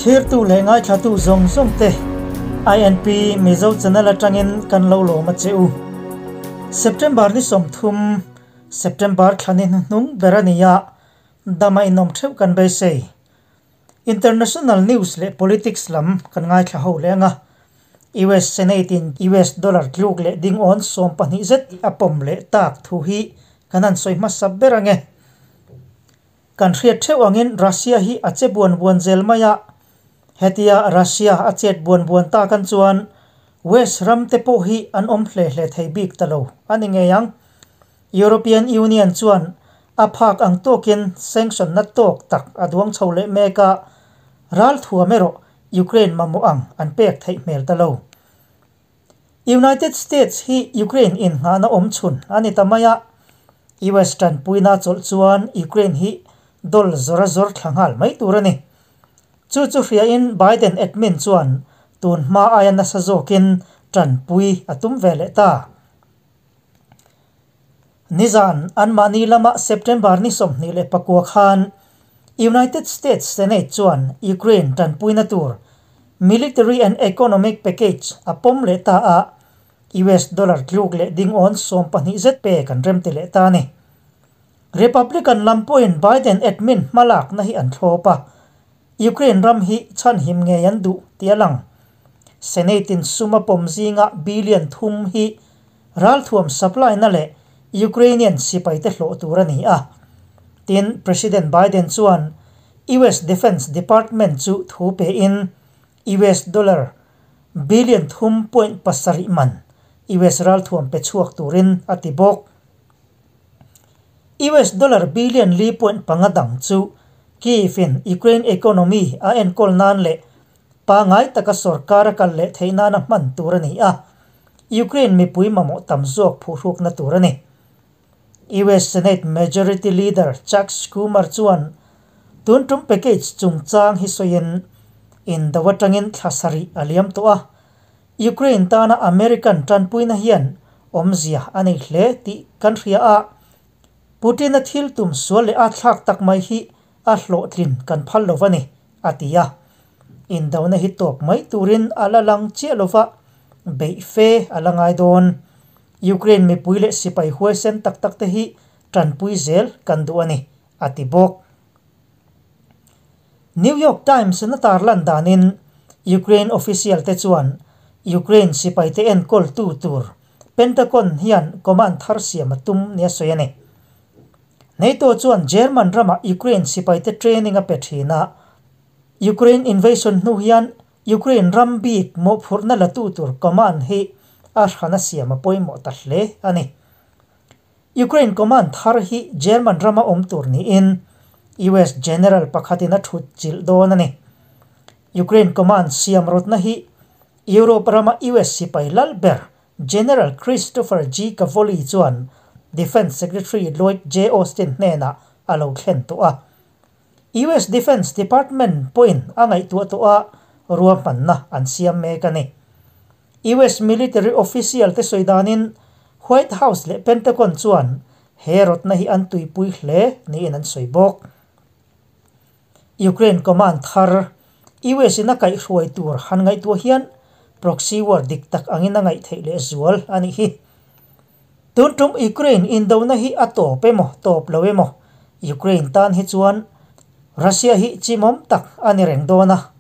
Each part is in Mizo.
Thirtu leh ngaithlatu zawng zawng te INP Mizo channel atangin kan lo lawm a che u. September ni 30, September thla ni hnuhnung ber a ni a, dama inawm theuh kan beisei. International news leh politics lam kan ngaithla ho leh ang a, US Senate in US dollar tluk leh ding awn 12 zet a pawm leh tak thu hi kan han sawi hmasa ber ang e. Kan hriat theuh angin Russia hi a che buan buan zel mai a, hetia Russia a chet buan buan ta kan chuan West ram te pawh hi an awm hle hle thei bik ta lo a ni ngei ang. European Union chuan a phak ang tawkin sanction na tawk tak a duang chho leh mek a, ral thuam erawh Ukraine mamawh ang an pek theih hmel ta lo. United States hi Ukraine in nghahna awm chhun a ni ta mai a, US tanpuina chawlh chuan Ukraine hi dol zawr a zawr thla nghal mai tur a ni. Chu chu hriain Biden admin chuan tun hma aia nasa zawkin tanpui a tum ve leh ta. Nizan anmahni lama September ni 29 khan United States Senate chuan Ukraine tanpuina tur Military and Economic Package a pawm leh ta a, US dollar tluk leh ding awn 12 zet pek an remti leh ta a ni. Republican lam pawhin Biden admin hmalakna hi an thlawp a, Ukraine ram hi chhan him ngei an duh tih a lang. Senate in sum a pawm zinga billion 3 hi ralthuam supply na leh Ukrainian sipai te hlawh tur a ni a. Tin President Biden chuan US Defense Department chu thu pe in US dollar billion 3.7 man US ralthuam pe chhuak turin a ti bawk. US dollar billion 4.5 dang chu Kyiv in Ukraine economy a enkol nan leh pangai taka sarkar a kal leh theih nana hman tur a ni a. Ukraine mipui mamawh tam zawk phuhrukna tur a ni. US Senate Majority Leader Chuck Schumer chuan tun tum package chungchang hi sawiin in do atangin thlasarih a liam tawh a. Ukraine tana American tanpuina hian awmzia a nei hle tih kan hria a. Putin a thil tum sual leh a thlak tak mai hi a hlawhtlin kan phal lo a ni a ti a. In dona hi tawp mai turin a la lang chiah lova beih fe a la ngai dawn. Ukraine mipui leh sipai huaisen tak tak te hi tanpui zel kan duh a ni a ti bawk. New York Times na tar lan danin Ukraine official te chuan Ukraine sipai te enkol tu tur Pentagon hian command thar siam a tum nia sawi a ni. NATO chuan German rama Ukraine sipai te training a pe thina. Ukraine invasion hnu hian Ukraine ram bik mawhphurhna la tu tur command hi a hrana siam a pawimawh ta hle a ni. Ukraine command thar hi German rama awm tur niin US General pakhatin a thut chilh dawn a ni. Ukraine command siam rawtna hi Europe rama US sipai lal ber General Christopher G. Cavoli chuan Defense Secretary Lloyd J. Austin hnenah a lo thlen tawh a. US Defense Department pawhin a ngaihtuah tawh a ruahmanna an siam mek a ni. US military official te sawi danin White House leh Pentagon chuan he rawtna hi an tuipui hle niin an sawi bawk. Ukraine command thar US in a kaihhruai tur han ngaihtuah hian proxy war dik tak angin a ngaih theih leh zual a nih hi. Tun tum Ukraine indona hi a tawp emaw tawp lo emaw Ukraine tan hi chuan Russia hi chimawm tak a ni reng dawn a.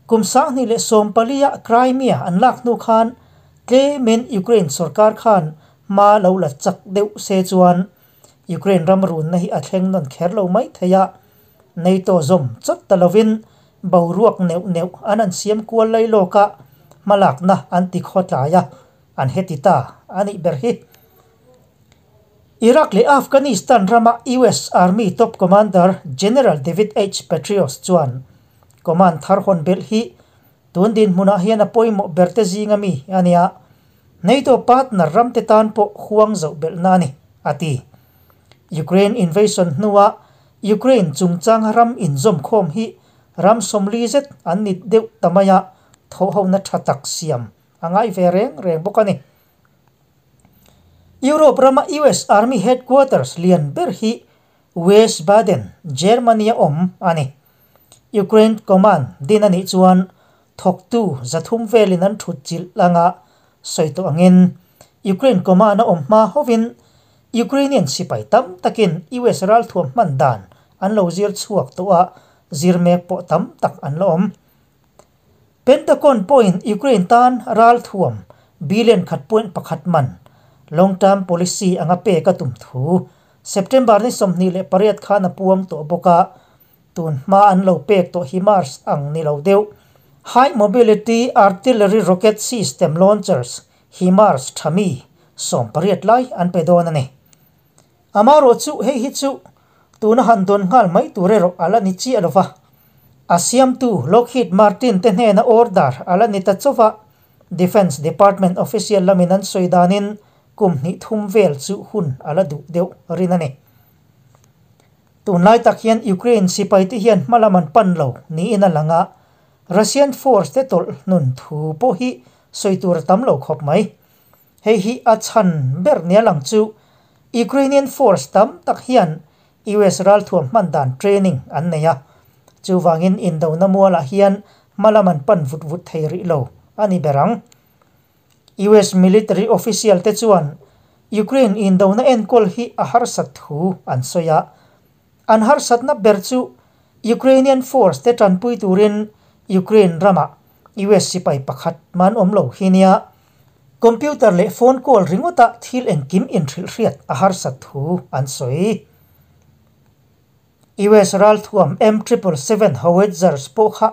Kum 2014 Crimea an lak hnu khan tlemin Ukraine sarkar khan ma lo la chak deuh se chuan Ukraine ram run na hi a thleng nawn kher lo mai thei a. NATO zawm chawt ta lovin boruak neuh neuh an an siam kual lai lawka hmalakna an ti khawtlai a an heti ta a nih ber hi. Iraq leh Afghanistan rama US Army Top Commander General David H. Petraeus chuan command thar hawn belh hi tun din hmunah hian a pawimawh ber te zinga mi a nia. NATO partner ram te tan pawh huang zoh belh na a ni a ti. Ukraine invasion hnuah Ukraine chungchang ram inzawm khawm hi ram 40 zet an ni deuh ta mai a tho ho na tha tak siam a ngai ve reng reng bawk a ni. Europe rama US Army Headquarters lian ber hi Wiesbaden, Germany a awm a ni. Ukraine Command din a nih chuan thawktu 300 velin an thut chilh anga sawi tawh angin Ukraine Command a awm hma hovin Ukrainian sipai tam takin US ralthuam hman dan an lo zir chhuak tawh a, zir mek pawh tam tak an la awm. Pentagon pawhin Ukraine tan ralthuam billion 1.1 man long term policy anga pek a tum thu September ni 28 khan a puang tawh bawk a, tun hma an lo pek tawh HIMARS ang ni lo deuh. High Mobility Artillery Rocket System Launchers HIMARS thami 18 lai an pe dawn a ni. Amarawh chu hei hi chu tuna han dawn nghal mai tur erawh ala ni chiah lova. A siamtu Lockheed Martin te hnena order ala ni ta chauva. Defence Department official lamin an sawi danin kum hnih thum vel chu hun ala duh deuh rin a ni. Tunlai tak hian Ukraine sipai te hian hma lam an pan lo niin a lang a, Russian force te tawlh hnun thu pawh hi sawi tur a tam lo khawp mai. Hei hi a chhan ber nia lang chu Ukrainian force tam tak hian US ralthuam hman dan training an nei a, chuvangin indona mualah hian hma lam an pan vut vut thei rih lo a ni ber ang. US military official te chuan Ukraine indona enkawl hi a harsat thu an sawi a, an harsatna ber chu Ukrainian force te tanpui turin Ukraine ramah US sipai pakhat man awm lo hi nia. Computer leh phone call ringawta thil engkim inhrilhriat a harsat thu an sawi. US ralthuam M triple seven howitzers pawh kha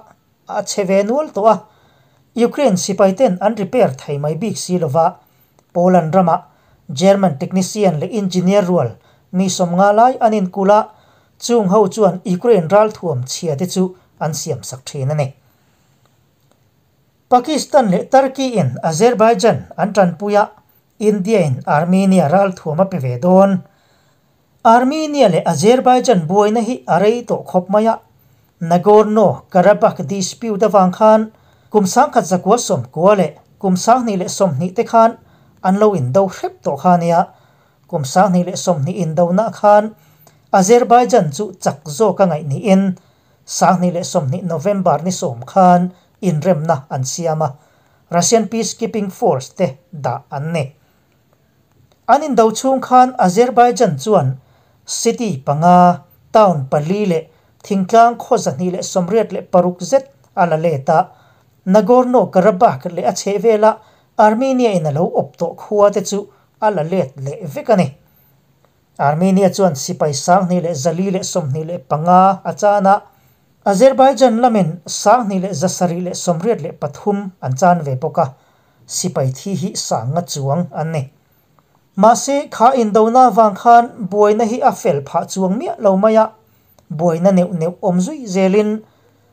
a chhe ve nual tawh a, Ukraine sipai ten an repair thei mai bik si lova, Poland ramah German technician leh engineer rual mi 50 lai an inkulh a, chung ho chuan Ukraine ralthuam chhia te chu an siam sak thin a ni. Pakistan leh Turkey in Azerbaijan an tanpui a, India in Armenia ralthuam a pe ve dawn. Armenia leh Azerbaijan buaina hi a rei tawh khawp mai a, Nagorno-Karabakh dispute avang khan kum 1990 leh kum 2020 te khan an lo indo hrep tawh kha nia. Kum 2020 indona khan Azerbaijan chu chak zawk a ngaih niin 2020 November ni 10 khan inremna an siam a, Russian Peacekeeping Force te dah an ni. An indo chhung khan Azerbaijan chuan city 5, town 4 leh thingtlang khaw 286 zet a la let a, Nagorno-Karabakh leh a chheh vela Armenia in a lo awp tawh khua te chu a la let leh vek a ni. Armenia chuan sipai 2,425 a chan a, Azerbaijan lamin 2,783 an chan ve bawk a, sipai thi hi 500 chuang an ni. Mahse kha indona vang khan buaina hi a fel phah chuang miah lo mai a, buaina neuh neuh awm zui zelin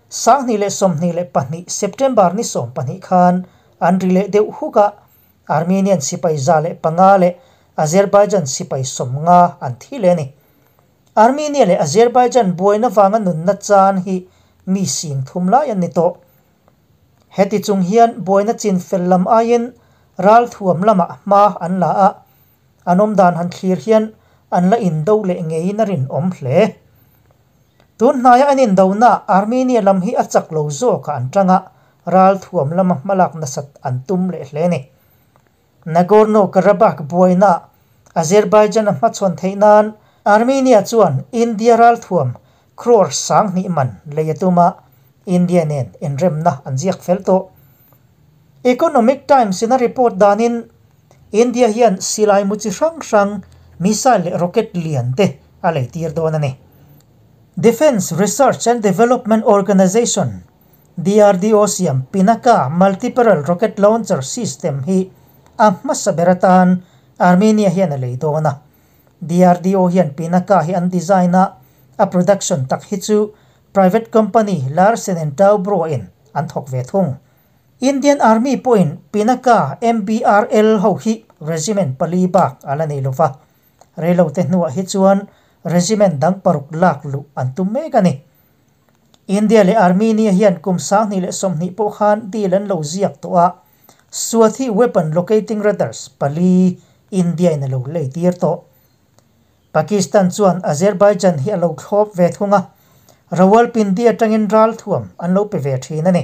2022 September ni 12 khan an ri leh deuh huk a, Armenian sipai 105 leh Azerbaijan sipai 50 an thi le ni. Armenia leh Azerbaijan buaina wanga nunna chan hi mi 30,000 lai an ni tawh. Heti chung hian buaina chin fel lam aiin ralthuam lama hma an la a, an awm dan han thlir hian an la indo leh ngeiin a rin awm hle. Tun hnaia an indona Armenia lam hi a chak lo zawk a an tanga, ralthuam lama hmalak nasat an tum leh hle ni. Nagorno-Karabakh buaina Azerbaijan a hmachhawn theih nan Armenia chuan India ralthuam crore 2,000 man lei a tum a, India nen inremna an ziak fel tawh. Economic Times in a report danin India hian silai mu chi hrang hrang missile leh rocket lian te a lei tir dawn a ni. Defence Research and Development Organization DRDO siam Pinaka Multiple Rocket Launcher System hi a hmasa ber atan Armenia hian a lei dawn a. DRDO hian Pinaka hi an design a, a production tak hi chu private company Larsen and Toubro in an thawk ve thung. Indian Army pawhin Pinaka MBRL ho hi regiment 4 bak ala nei lova. Reilo te hnuah hi chuan regiment dang 6 lak lu an tum mek a ni. India leh Armenia hian kum 2020 pawh khan deal an lo ziak tawh a, Swathi weapon locating radars 4 India in a lo lei tir tawh. Pakistan chuan Azerbaijan hi a lo thlawp ve thung a, Rawalpindi atangin ralthuam an lo pe ve thin a ni.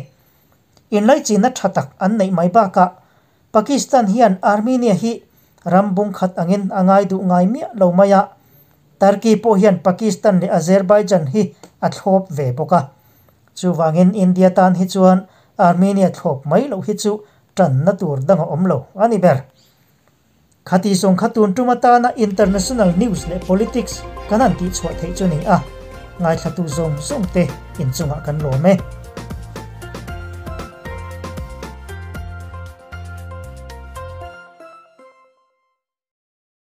Inlaichinna tha tak an neih mai bakah Pakistan hian Armenia hi ram bung khat angin a ngai duh ngai miah lo mai a, Turkey pawh hian Pakistan leh Azerbaijan hi a thlawp ve bawk a. Chuvangin India tan hi chuan Armenia thlawp mai loh hi chu tanna tur dang a awm lo a ni ber. Khati zawng kha tun tum atana international news leh politics kan han tihchhuah theih chu ni a, ngaithlatu zawng zawng te inchungah kan lawm e.